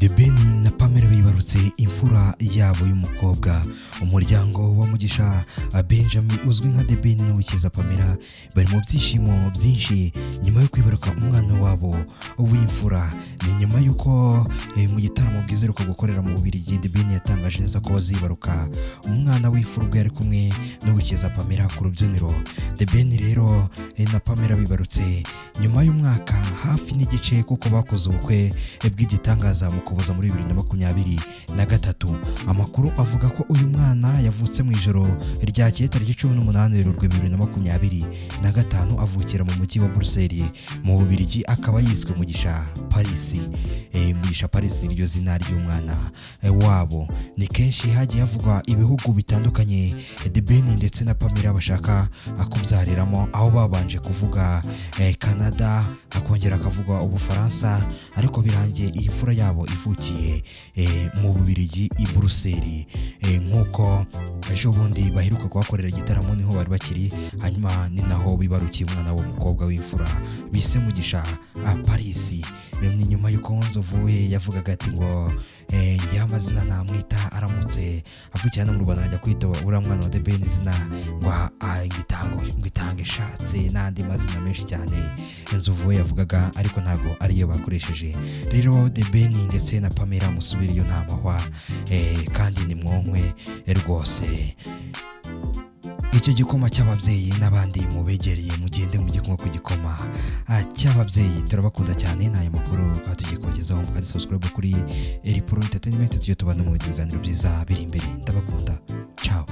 The Ben na Pamela bibarutse imfura yabo y'umukobwa. Umuryango wa Mugisha Benjamin uzwi nka The Ben n'Uwicyeza Pamela bari mu byishimo byinshi nyuma yo kwibaruka umwana wabo w'imfura. Ni nyuma y'uko mu gitaramo bwizeruka gukorera mu Bubiligi, The Ben yatangaje neza ko bazibaruka umwana w'imfura ubwo yari kumwe n'Uwicyeza Pamela ku rubyiniro. The Ben rero na Pamela bibarutse nyuma y'umwaka hafi n'igice, kuko bakoze ubukwe bw'igitangaza mu Ukuboza muri 2023. Amakuru avuga ko uyu mwana yavutse mu ijoro ryakeye tariki 18 Werurwe 2025, avukira mu mujyi wa Buruseli mu Bubiligi, akaba yiswe Mugisha Paris. Mugisha Paris niryo zina ry'umwana wabo. Ni kenshi hagiye havugwa ibihugu bitandukanye The Ben ndetse na Pamela bashaka kubyariramo, aho babanje kuvuga Canada, hakongera hakavugwa Ubufaransa, ariko birangiye iyi mfura yabo ivukiye mu Bubiligi i Buruseli. Nk'uko ejo bundi baheruka kuhakorera igitaramo, niho bari bakiri, hanyuma ni naho bibarukiye umwana w'umukobwa w'imfura bise Mugisha Paris. Ni nyuma y'uko Nzovu we yavugaga ati ngo ngewe amazina namwita aramutse avukiye hano mu Rwanda, nkajya kwita uriya mwana wa The Ben izina ngo itange ishatse n'andi mazina menshi cyane Nzovu we yavugaga, ariko ntabwo ariyo bakoresheje. Rero The Ben ndetse na Pamela, musubire iyo nta mahwa, kandi ni mwonkwe rwose icyo gikoma cy'ababyeyi, n'abandi mubegereye mugende mujye kunywa ku gikoma cy'ababyeyi. Turabakunda cyane. N'ayo makuru tukaba tugiye kubagezaho. Kandi subscribe kuri Eripro Entertainment, tujye tubana mu bindi biganiro byiza biri imbere. Ndabakunda, ciao.